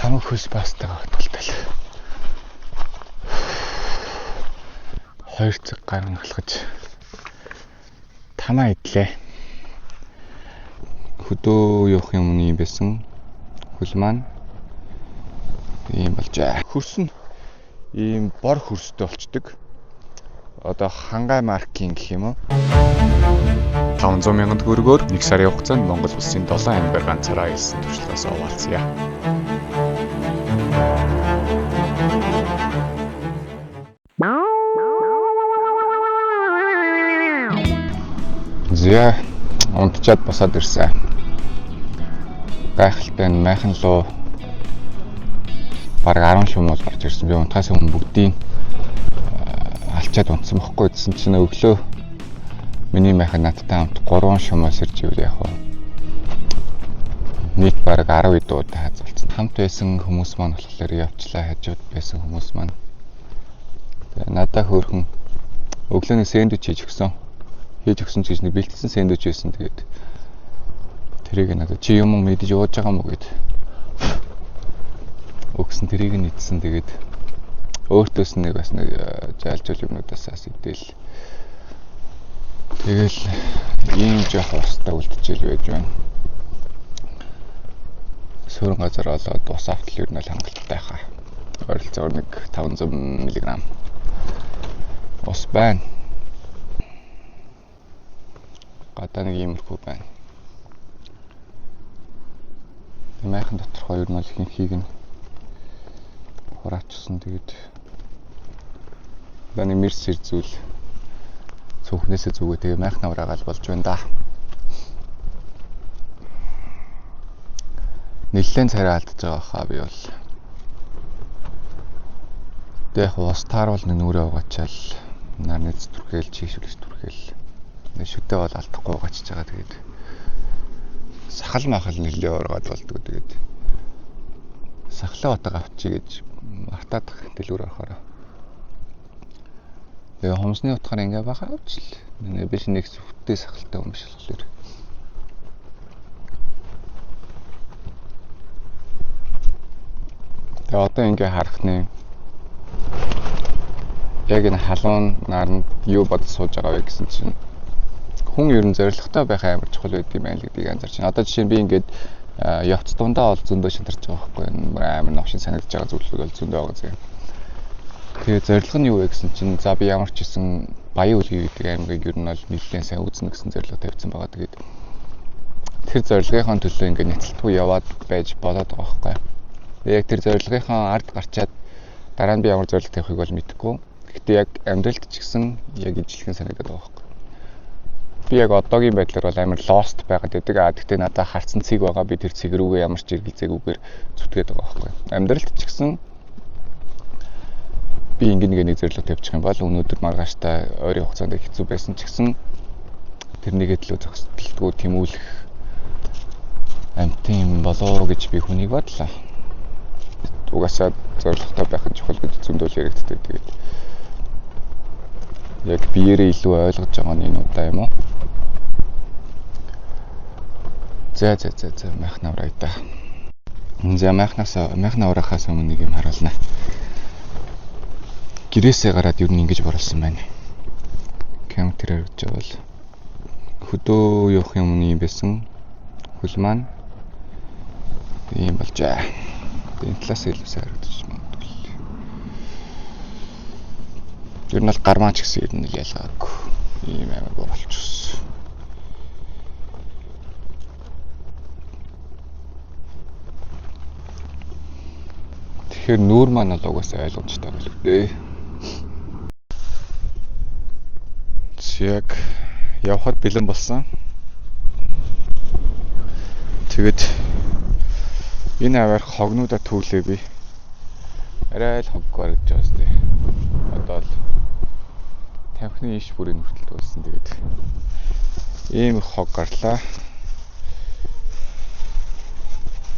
Хамаг хөлс бастайгаа батгалтай. 2 цаг гарan алхаж тамаа идлээ. Хөдөө явах юм юм байсан. Хөл маань ийм болжээ. Хөрс нь ийм бор хөрстэй болчдөг. Одоо хангай маркийн гэх юм уу? 500 мянган төгрөгөөр 1 сарын хугацаанд Монгол улсын 7 аймгаар ганцаараа аялсан туршлагаас хуваалцъя. Зя унтчаад босоод ирсэн. Гайхалтай нь майхан луу бараг 10 шум бол гарч ирсэн. Би унтахаас өмнө бүгдийг алчаад унтсан бохгүй гэсэн чинь өглөө миний майхан надтай хамт 3 шумаас ирж ивэл яг уу нийт бараг 10 удаа хаазалцсан. Хамт байсан хүмүүс маань болохоор явчлаа, хажууд байсан хүмүүс маань. Тэгээ надаа хөөрхөн өглөөний сэндвич хийж өгсөн. Хийж өгсөн ч гэж нэг бэлтэлсэн сэндвич байсан. Тэгээд тэрийг надад чи юм уу мэдэж ууж байгаа юм уу гэд өгсөн, тэрийг нь идсэн. Тэгээд өөртөөс нэг бас нэг жаалжуул юмнуудаас бас идэл. Тэгэл ийм жоох устай үлдчихэл байж байна. Суурин газар олоод ус автал ер нь л хангалттай хаа. Ойролцоогоор нэг 500 мг ус байна. Гадаа нэг иймэрхүү байна. Майхан доторх ер нь бол ихэнхийг нь хураачсан. Тэгээд одоо нэг мэрс сэр зүйл цөөхнөөсөө зүгээ тэгээ майх навраагаал болж байна да. Нэлээд царай алдаж байгаа хаа би бол. Тэгээ яг ус тааруул нэг нүрээ угаачаал нарны зүрхэл чийшүүлж түрхэл. Шүдэ бол алдахгүй угаачж байгаа. Тэгээд сахал махал нэлээ ургаад болдгоо. Тэгээд сахлаа батга авчий гэж мартаад дэлгүүр орохоор. Тэгээ хомсны утгаар ингээ баха авчил. Би нэг сүхтэй сахалтай юм биш болохоор. Тэгээ одоо ингээ харах нэ. Яг энэ халуун наранд юу бодож сууж байгаа вэ гэсэн чинь хүн ер нь зоригтой байх амар чухал байд юм байна л гэдгийг анзаарч байна. Одоо жишээ нь би ингээд явц дундаа бол зөндөө шантарч байгаа байхгүй юу? Амар новшин санагдаж байгаа зүйлүүд бол зөндөө байгаа зэ. Тэгээ зорилго нь юу вэ гэсэн чинь за би ямар ч гэсэн Баян үлгий гэдэг аймгийг ер нь бол нэлээд сайн үзнэ гэсэн зорилго тавьсан байгаа. Тэгээд тэр зорилгынхаа төлөө ингээд няцалтгүй яваад байж болоод байгаа байхгүй юу? Яг тэр зорилгынхаа ард гарчаад дараа нь би ямар зорилго тавихыг бол мэдэхгүй. Гэхдээ яг амьдралд ч гэсэн яг ижилхэн санагдаад байгаа байхгүй. Би яг одоогийн байдлаар бол амар lost байгаад байдаг. А гэхдээ надад харсан цэг байгаа. Би тэр цэг рүүгээ ямар ч эргэлзээгүйгээр зүтгээд байгаа байхгүй. Амьдралд ч гэсэн би ингэ нэг зорилго тавьчих юм бол өнөөдөр маргааштай ойрын хугацаанд хэцүү байсан ч гэсэн тэрнийгээ төлөө зогсдолтгүй тэмүүлэх амтын юм болоо гэж би хүнийг бодлоо. Угаасаа зорилготой байх нь чухал гэж зөндөл яригддаг. Тэгээд яг биеэрээ илүү ойлгож байгаа нь энэ удаа юм уу? За за за за майх навраа да. За майх наврахаас өмнө нэг юм харуулна. Гэрээсээ гараад ер нь ингэж боруулсан байна. Компьютер харагдаж байгаа бол хөдөө явах юм юм байсан. Хөл маань ийм болжээ. Энэ талаас илүү сайн харагдаж магадгүй. Ер нь бол гармаа ч гэсэн ер нь ялгаагүй. Ийм амар болчихсон. Тэгэхээр нүүр маань бол угаасаа ойлгомжтой байлгүй дээ. Яг явхад бэлэн болсон. Тэгээд энэ аваар хогнуудаа түүлээ би. Арай л хог гарч байгаа сте. Одоо л тамхины иш бүрийн хүртэл туулсан. Тэгээд ийм их хог гарлаа.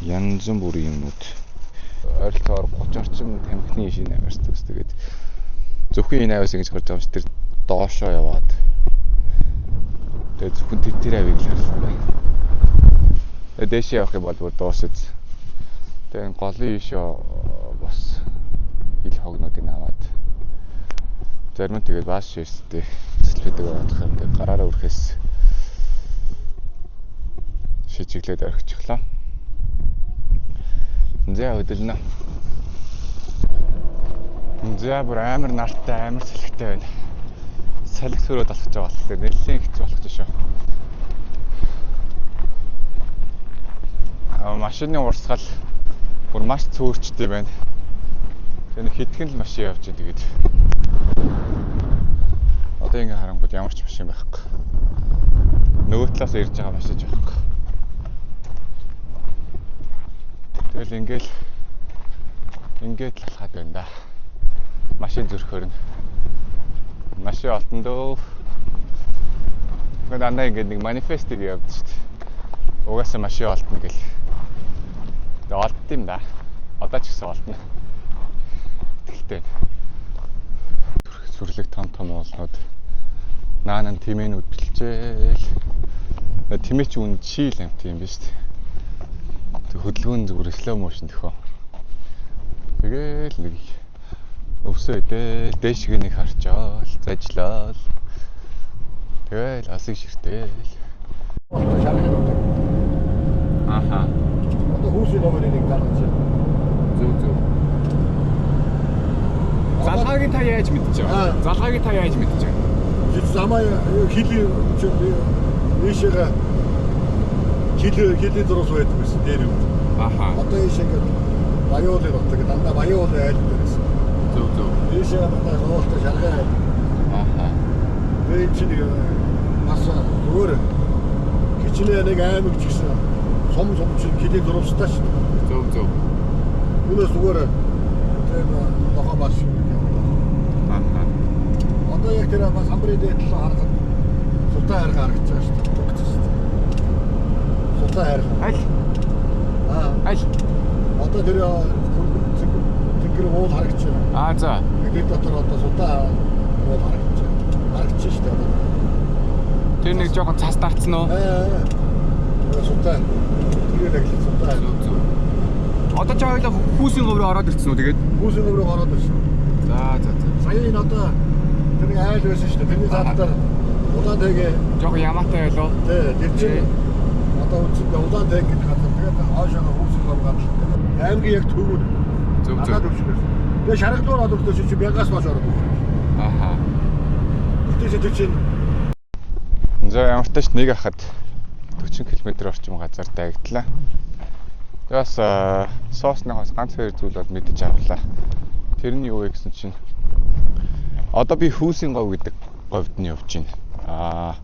Янз бүрийн юмнууд. Ойролцоогоор 30 орчим тамхины иш энэ аваарс төгс. Тэгээд зөвхөн энэ аваас ингэж гарч байгаа юм чи тэр доошоо яваад тэгээд зөвхөн тэр авийг л харлаа байна. Тэгээд дээшээ явах юм бол бүр дуусаж. Тэгээ энэ голын ийшээ бас ил хогнуудыг аваад зарим нь тэгээд бааш ширстэй цэлбэдэг байх юм. Тэгээд гараараа өрхөөс шижиглээд орхичихлоо. За хөдөлнө. За бүр амар нартай, амар салхитай байна. Салхи сөрөөд алхаж байгаа болохоор нэлээд хэцүү болох гэж шүү. Аа машины урсгал бүр маш цөөрчтэй байна. Тэгээ нэг хэдхэн л машин явж байна тэгээд. Одоо ингээ харангууд ямар ч машин байхгүй. Нөгөө талаас ирж байгаа машин ч байхгүй. Тэгэл ингээд л алхаад байна да. Машин зөрөхөр нь. Машин олдон дөө. Тэгээд дандаа ингээд нэг манифестыг явдаг шүү дээ. Угаасаа машин олдно гэл. Тэгээд олдд юм да. Одоо ч гэсэн олдно. Итгэлтэй байна. Сүрлэг том том уулнууд наана тэмээн үдэлжээл. Тэмээ чи үн чийл амт юм биш үү? Тэг хөдөлгөөн зүгээр slow motion төхөө. Тэгээл нэг өвсөө идэл дээшгээ нэг харчаал, зажлал. Тэгээл асыг ширтэл. Аха. Одоо хүүсийн номерыг нэг залгаж байна. Зөв зөв. Залгаагийн та яаж мэдчихэв? Залгаагийн та яаж мэдчихэв? Замаа хил чинь ийшээгээ хилийн зурус байдаг байсан дээр юм. Аха. Одоо ийшээ ингээд Баяуулын хотог дандаа Баяуулын айл дээр байсан. Зөв зөв. Ийшээ дандаа хоолтой шаргай айл. Аха. Тэгээд чинь нэг бас зүгээр хичнээн нэг аймаг ч гэсэн сум сум чинь хилийн зурустай шүү дээ. Зөв зөв. Үүнээс зүгээр тийм нохоо бас юм. Аха. Одоо яг тэр бас самбарын дээд талаа харахад султан хайрхан харагдаж байгаа шүү дээ. Султан хайрхан. Аль? Аа. Аль? Одоо тэр тэнгэр уул харагдаж байна. Аа за. Тэр дотор одоо султан уул харагдаж байна. Харагдаж шүү дээ одоо. Тэр нэг жоохон цас дарцсан уу? Аа. Султан. Тэр нэг л султан. Зөв зөв. Одоо ч хоёлаа хүүсийн говь руу ороод ирсэн үү тэгээд? Хүүсийн говь руу ороод ирсэн. За за за. Сая энэ одоо тэр нэг айл байсан шүү дээ. Тэрний цаатаар улаан тэгээ жоохон ямаатай байлоо. Тий, тэр чинь одоо үндсэндээ улаан тэг гэдэг газар. Тэгээд хойшоогоо хүүсийн говь газар. Аймгийн яг төв нь. Зөв зөв. Төвш байсан. Тэгээд шаргалуур ороод ирсэн чинь 1000-аас хойш ороод ирсэн. Аха. Тэр чинь чинь За ямар ч тач нэг хахад 40 км орчим газар дайгдлаа. Тэгээд бас соосныхоос ганц хоёр зүйл бол мэдэж авлаа. Тэр нь юу вэ гэсэн чинь одоо би хүүсийн говь гэдэг говьд нь явж байна. Аа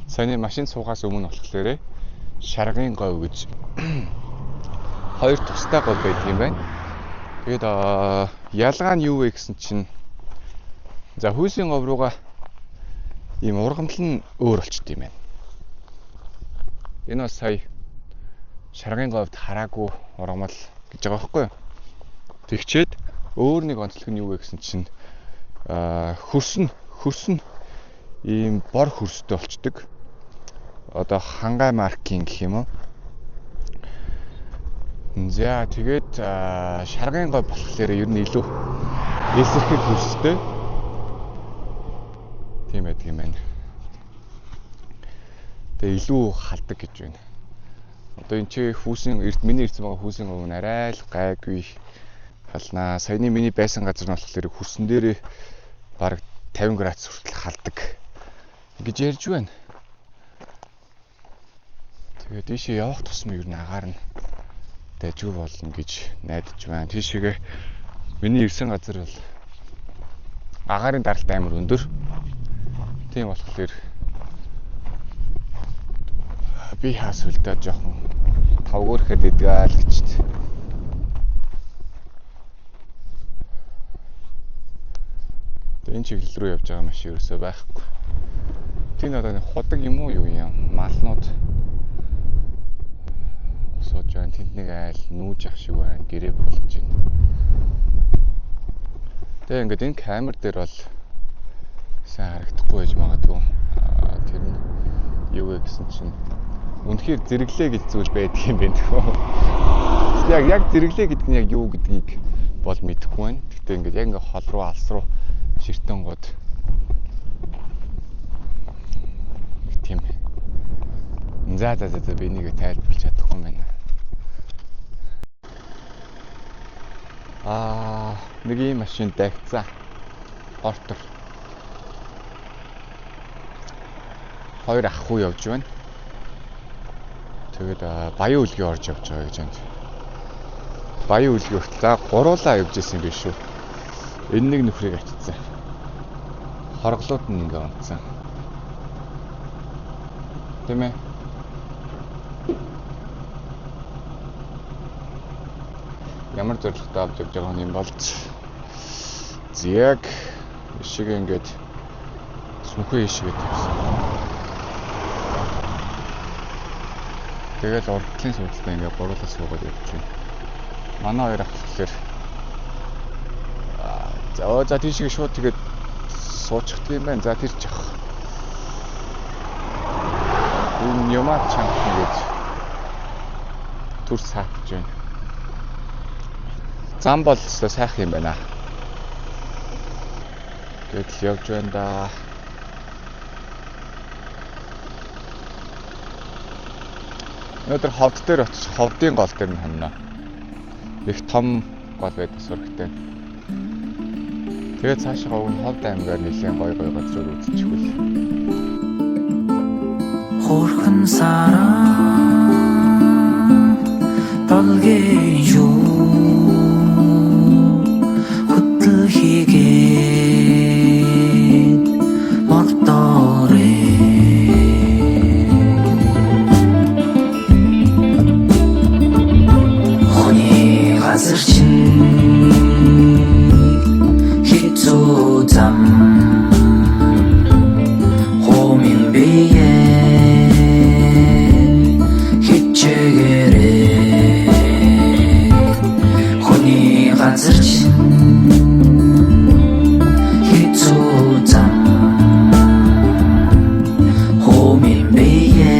саяны машин суухаас өмнө болохоор шаргын говь гэж хоёр тустай говь байдаг юм байна. Тэгээд ялгаа нь юу вэ гэсэн чинь за хүүсийн говь руугаа ийм ургамал нь өөр болчт юм байна. Энэ бас сая шаргын говьд хараагүй ургамал гэж байгаа байхгүй юу? Тэгчээд өөр нэг онцлог нь юу вэ гэсэн чинь хөрс нь ийм бор хөрстэй болчдөг. Одоо хангай маркийн гэх юм уу? За тэгээд шаргын говь болохоор ер нь илүү эсрэхэг хөрстэй. Тийм байдаг юм байна. Тэгээ илүү халдаг гэж байна. Одоо энэ чи хүүсийн эрт миний ирсэн байгаа хүүсийн говь нь арай л гайгүй халнаа. Саяны миний байсан газар нь болохоор хөрсөн дээрээ бараг 50 градус хүртэл халдаг гэж ярьж байна. Тэгээд ийшээ явах тусам ер нь агаар нь дайжгүй болно гэж найдаж байна. Тийшээгээ миний ирсэн газар бол агаарын даралт амар өндөр. Тийм болохоор би хаас үлдээ жоохон тавгуурхэд идгээл гэж. Энэ чиглэл рүү явж байгаа машин ерөөсөө байхгүй. Тийм одоо нэг худаг юм уу юу юм малнууд сууж байна. Тэнд нэг айл нүүж ах шиг байна. Гэрээ болгож байна. Тэгээ ингээд энэ камер дээр бол сайн харагдахгүй байж магадгүй. Тэр нь юу вэ гэсэн чинь үнэхээр зэрэглээ гэж зүйл байдаг юм байна. Гэхдээ яг зэрэглээ гэдэг нь яг юу гэдгийг бол мэдэхгүй байна. Гэхдээ ингээд яг ингээд хол руу алс руу ширтэнгууд тийм. За за за би энийг тайлбарлаж чадахгүй юм байна. Аа, нэг ийм машин дагцсан. Портер. Хоёр ах хүү явж байна. Тэгээд Баян үлгийн орж явж байгаа гэж байна. Баян үлгийн хүртэл за гуруулаа явж исэн юм биш үү? Энэ нэг нөхрийг ачицсан. Хорглууд нь ингээ унтсан. Тийм ээ. Ямар зорилготой авч явж байгаа юм бол яг ишиг ингээд сүнхээ ишигээ тавьсан. Тэгэл урдлын суудалтай ингээд гуруулаа суугаад явж байна. Манай хоёр ах болохоор за тийшээ шууд тэгээд суучихдаг юм байна. За тэр ч явах. Энэ юмаа чанх ингээд төр саатж байна. Зам бол өстой сайхан юм байна. Тэгэл явж байна да. Өнөөдөр ховд дээр очиж ховдын гол дээр нь хонно. Их том гол байдаг сурагтай. Тэгээд цаашаа уг нь Ховд аймгаар нэлээд гоё гоё газрууд үзчихвэл. Хөрхөн саран долгийн шүү хөтөл хийгээд мордорэ хүний газар чинь хэцүү зам хомин бие хичээгээрээ хүний газар чинь хэцүү зам хомин бие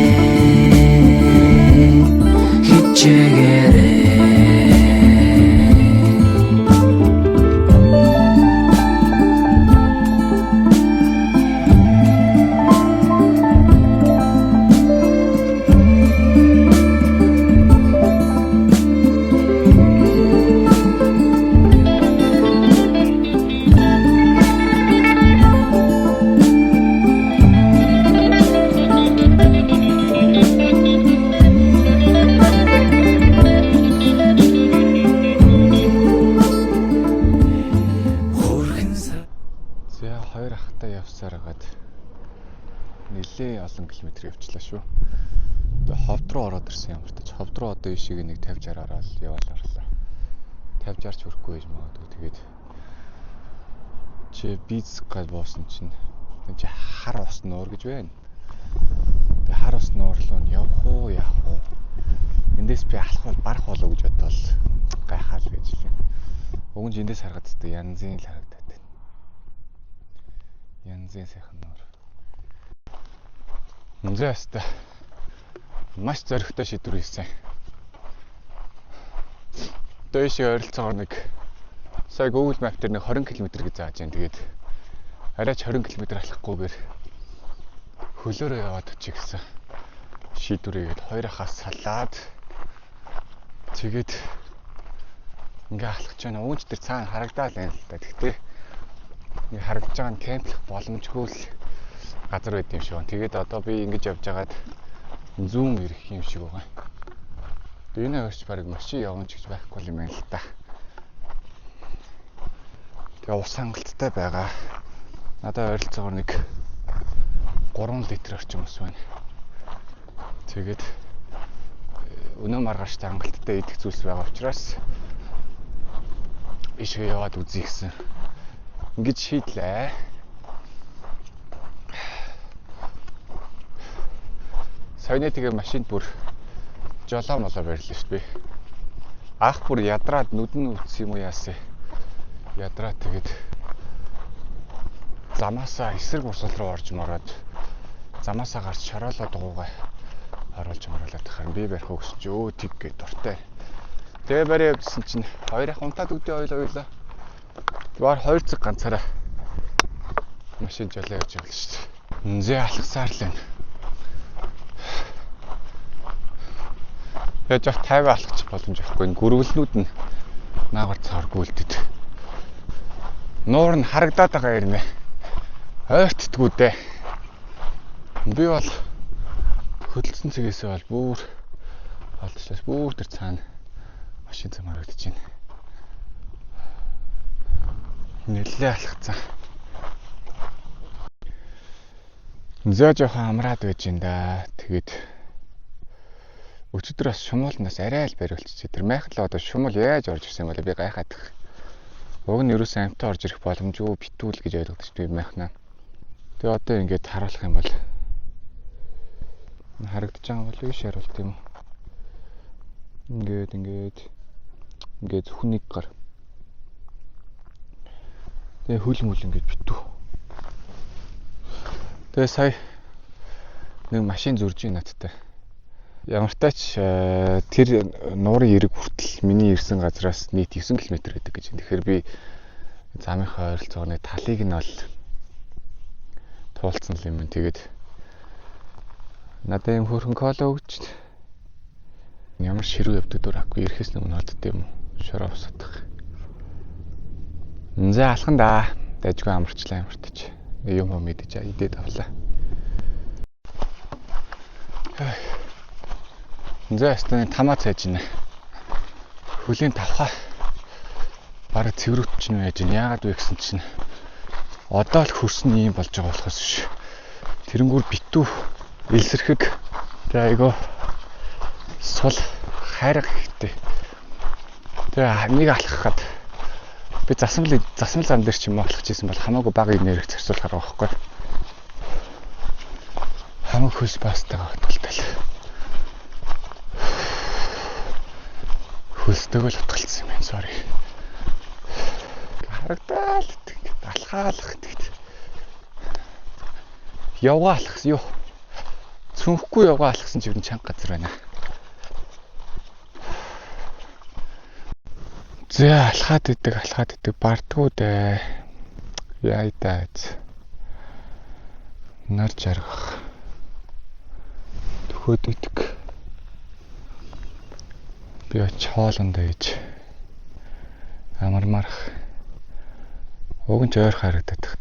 хичээгээрээ. За хоёр ахтай явсаар хагаад нэлээ олон километр явчлаа шүү. Тэгээ ховд руу ороод ирсэн юм ч ховд руу одоо ишиг нэг 50 60 ороод яваал орлоо. 50 60 ч хүрэхгүй байж магадгүй. Тэгээд чи бизнес гал буусан чинь энэ чи хар ус нуур гэж байна. Тэгээ хар ус нуур руу нь явах уу яах уу? Эндээс би алах бол барах болов гэж бодвол гайхаал гэж лээ. Уг нь эндээс харахад өстой янзын л харагдаад байна. Янзын сайхан нуур. Зэ өстой маш зоригтой шийдвэр хийсэн. Дээшээ ойролцоогоор нэг сая Google Map дээр нэг 20 км гэж зааж байна. Тэгээд арайч 20 км алхахгүйгээр хөлөөрөө яваад очих гэсэн шийдвэр хийгээд хоёр ахаас салаад тэгээд ингээ алхаж байна. Уунч тэр цаана харагдаал байна л да. Тэгтээ ингээ харагдаж байгаа нь кемплэх боломжгүй л газар байд юм шиг байна. Тэгээд одоо би ингэж явж байгаад зүүн ирэх юм шиг байгаа. Тэгээ энэ хоёрч бараг машин явна ч гэж байхгүй юм байна л да. Тэгээ ус хангалттай байгаа. Надад ойролцоогоор нэг 3 литр орчим ус байна. Тэгээд өнөө маргааштай хангалттай идэх зүйлс байгаа учраас ишгээ яваад үзье гэсэн. Ингэж шийдлээ. Саяны тэгээ машинд бүр жолоо молоо барилаа шүү дээ. Анх бүр ядраад нүд нь үтсэн юм уу яасаа. Ядраад тэгээд замаасаа эсрэг урсгал руу орж мороод замаасаа гарч шороолоо дугуугаа оруулж моруулаад тахаар би барих уу гэсэн чи өө тэг гэ дуртай. Тэгээ барай явжсэн чинь хоёр ах унтаад өгдөө ойлаа. Баар 2 цаг ганцаараа машин жолоо явж явлаа шүү дээ. Зэ алхасаар л байна. Тэгээ жоох 50 алхах боломж байхгүй. Энэ гөрвөлнүүд нь наагур цааргүй үлдэд. Нуур нь харагдаад байгаа юм нэ. Ойртдгүү дээ. Би бол хөдөлсөн цэгээсээ бол бүр олдчлаа. Бүр тэр цаана машин зам харагдаж байна. Нэлээ алхацсан. Зөө жоохон амраад байж ин да. Тэгээд өчигдөр бас шумуулнаас арай л бариулчихжээ. Тэр майхал одоо шумуул яаж орж ирсэн юм бэ? Би гайхаад. Уг нь ерөөсөн амтаа орж ирэх боломжгүй битүүл гэж ойлгодог би майхнаа. Тэгээ одоо ингээд харуулах юм бол харагдаж байгаа бол биш харуулт юм уу? Ингээд ингээд ингээд зөвхөн нэг гар. Тэгээ хөл мөл ингээд битүү. Тэгээ сая нэг машин зурж ийн надтай. Ямар тач тэр нуурын эрэг хүртэл миний ирсэн газраас нийт 9 км гэдэг гэж. Тэгэхээр би замынхаа ойролцоогны талыг нь бол туулцсан юм. Тэгээд надад юм хөөрхөн кола өгч ямар ширүү явдаг дөр ахгүй ирэхээс өмнө одд юм уу? Шороо усадах. За алхан да. Дажгүй амарчлаа амартаж. Юм юм идэж идээд авлаа. За ястаны тамаа цайж байна. Хөлийн тавхаа бараг цэврүүт чинь байж байна. Яагаад вэ гэсэн чинь одоо л хөрсөн юм болж байгаа болохоос биш. Тэрэнгүүр битүү илсэрхэг тэгээ айгуу сул хайрга ихтэй. Тэгээ нэг алхахад би засмал зам дээр ч юм уу алхаж исэн бол хамаагүй бага энерги зарцуулахаар байгаа байхгүй. Хамаг хөлс бастайгаа хөтөлтөл. Хөлсдөг л утгалцсан юм байна. Sorry. Харагдаал ингээд алхаалах тэгэд. Явгаа алхсан юу? Цүнхэхгүй явгаа алхсан ч ер нь чанга газар байна. Зэ алхаад идэг бардгуу дээ. Яа даа. Нар жаргах. Төхөөд идэг. Би очиж хоолондоо иж амармарах. Уг нь ч ойр харагдаад.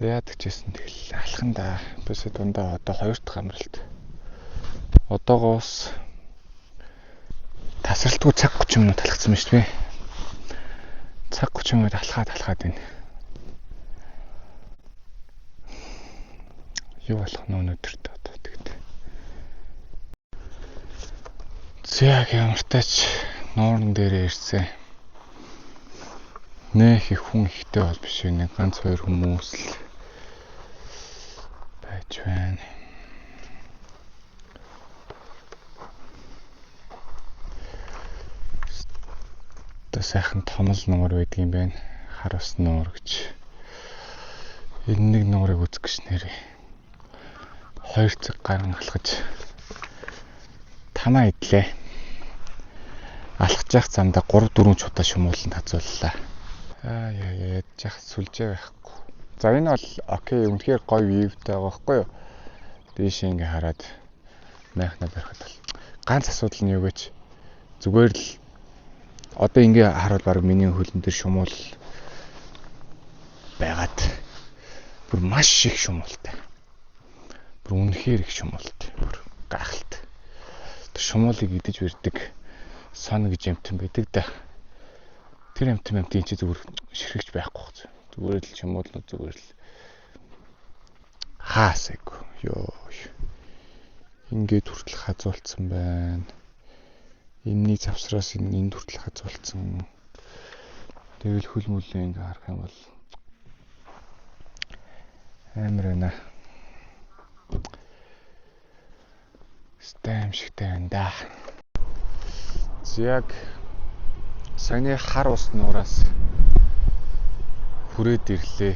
Тэг яадаг ч гэсэн тэгэл алхан да. Бисээ дундаа одоо хоёр дахь амралт. Одоогоос тасралтгүй цаг 30 минут алхацсан байна шүү дээ. Цаг 30 минут алхаад байна. Юу болох нь өнөөдөрт одоо тэгэд. За ямартайч нуурн дээрээ ирсэн. Нэх их хүн ихтэй бол биш нэг ганц хоёр хүмүүс л байж байна. Одоо сайхан томол нуур байдаг юм байна. Хар ус нуур гэж. Энэ нэг нуурыг үзэх гэж нэрээ. 2 цаг гарan алхаж тамаа идлээ. Алхаж явах замдаа 3-4 чудаа шумуулан хазууллаа. Аа яа ядж яах сүлжээ байхгүй. За энэ бол окей үнэхээр гоё вьютэй байгаа байхгүй юу? Дээшээ ингээ хараад майхнаа барихад бол ганц асуудал нь юу гэж зүгээр л одоо ингээ харуул баг миний хөлн дээр шумуул байгаад бүр маш их шумуултай. Бүр үнэхээр их шумуултай. Бүр гайхалтай. Тэр шумуулыг идэж барьдаг сон гэж амтан байдаг да. Тэр амтан чи зүгээр ширхэгч байхгүй хэвчээ. Зүгээр л шумуулнууд зүгээр л хаасайг. Йоо. Ингээд хүртэл хазуулсан байна. Энэний завсраас энэ энд хүртэл хазуулсан. Тэгэл хөл мүлээ ингээ харах юм бол амар байна. Стэм шигтэй байна да. Яг саяны хар ус нуураас хүрээд ирлээ.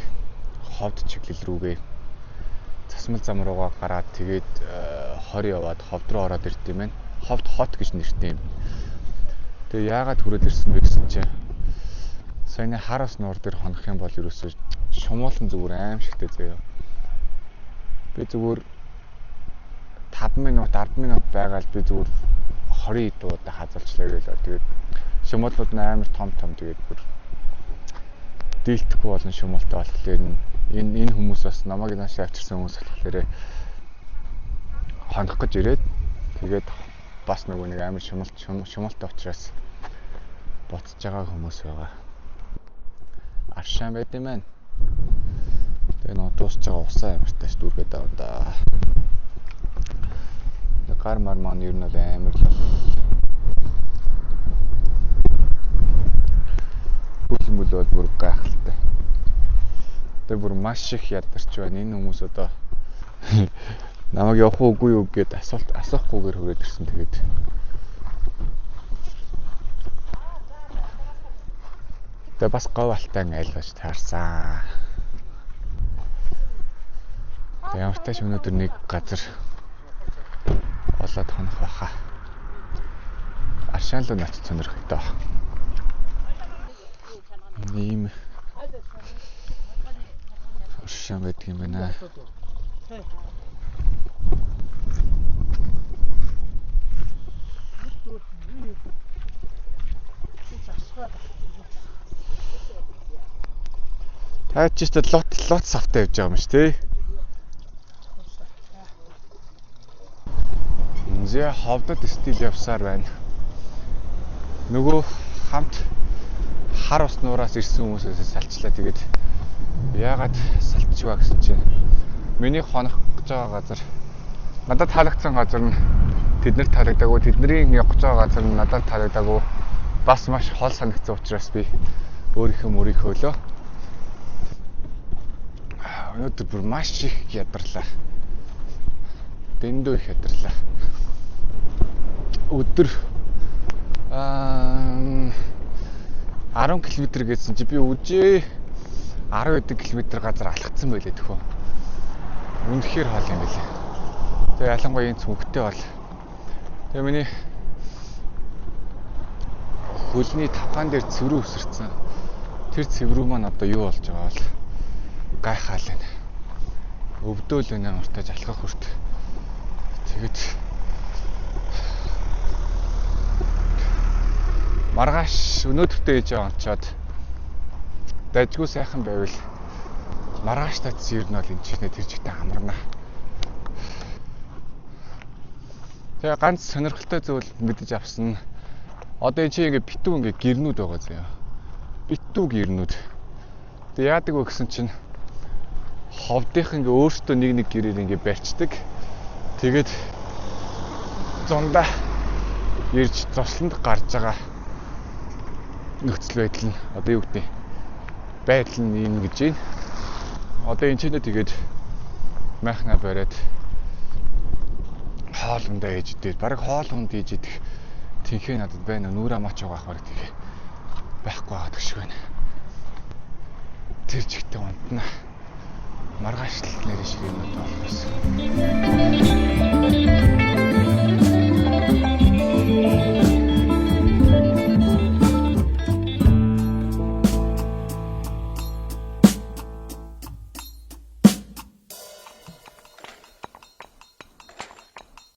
Ховд чиглэл рүүгээ засмал зам руугаа гараад тэгээд 20 яваад ховд руу ороод ирд юм байна. Ховд хот гэж нэртэй юм. Тэгээ яагаад хүрээд ирсэн бэ гэсэн чинь саяны хар ус нуур дээр хонох юм бол ерөөсөө шумуулан зүгээр аимшигтэй заяа. Би зүгээр 5 минут 10 минут байгаал би зүгээр 20 удаа хазалчлаа гээл. Тэгээд шумуулууд нь амар том том тэгээд бүр дийлдэхгүй болон шумуултай болохоор энэ хүмүүс бас намайг нааш авчирсан хүмүүс болохоор хонох гэж ирээд тэгээд бас нөгөө нэг амар шумуултай учраас буцаж байгаа хүмүүс байгаа. Аршаан байд юм байна. Тэгээ нөгөө дуусч байгаа усаа амартай ш дүүргээд аваа да. Гар мар маань ер нь бол амар л хөл мөл бол бүр гайхалтай. Тэгээ бүр маш их ядарч байна. Энэ хүмүүс одоо намайг явах уугүй юу гэд асуулт асуухгүйгээр хүрээд ирсэн. Тэгээд тэгээ бас говь алтан айл байж таарсан. Тэгээ ямар ч тач өнөөдөр нэг газар олоод хонох байхаа. Аршаан руу очиж сонирхолтой. Ийм аршаан байдаг юм байна. Та ч ихтэй лот савтай явж байгаа юм шүү дээ. Зэ ховдод стил явсаар байна. Нөгөө хамт хар ус нуураас ирсэн хүмүүсээс салчлаа. Тэгээд яагаад салчваа гэсэн чинь миний хонох гэж байгаа газар надад таалагдсан газар нь тэднэрт таалагдаагүй, тэдний явах гэж байгаа газар нь надад таалагдаагүй. Бас маш хол санагдсан учраас би өөрийнхөө мөрийг хөөлөө. Өнөөдөр бүр маш их ядарлаа. Дэндүү их ядарлаа. Өдөр 10 км гэсэн чи би үжээ 10 км газар алхацсан байлээ төхөө. Үнэхээр хол юм билээ. Тэгээ ялангуяа энэ цүнхтэй бол тэгээ миний хөлний тавхаан дээр цэврүү өсөрцөн. Тэр цэврүү маань одоо юу болж байгаа бол гайхаал байна. Өвдөөл байна амартай алхах хүрт. Тэгээд маргааш өнөөдөртөө ээжээ онцоод дажгүй сайхан байвал маргааш татс ер нь бол энэ чихнэ тэр чигтээ амарна. Тэгээ ганц сонирхолтой зүйл мэдэж авсан. Одоо энэ чинь ингээ битүү ингээ гэрнүүд байгаа заяа. Битүү гэрнүүд. Тэгээ яадаг вэ гэсэн чинь ховдынх ингээ өөртөө нэг нэг гэрээр ингээ барьцдаг. Тэгээд зундаа ирж зослонд гарч байгаа нөхцөл байдал нь одоо юу гэдэг байдал нь ийм гэж байна. Одоо энэ ч нэ тэгээд майхнаа бариад хоол ундаа ээж идээд бараг хоол унд ээж идэх тэнхээ надад байна. Нүрэ амаач байгаа ах бараг тэнхээ байхгүй байгаа шиг байна. Тэр чигтээ унтна. Маргааш л нэрээ шиг юм болох байсан.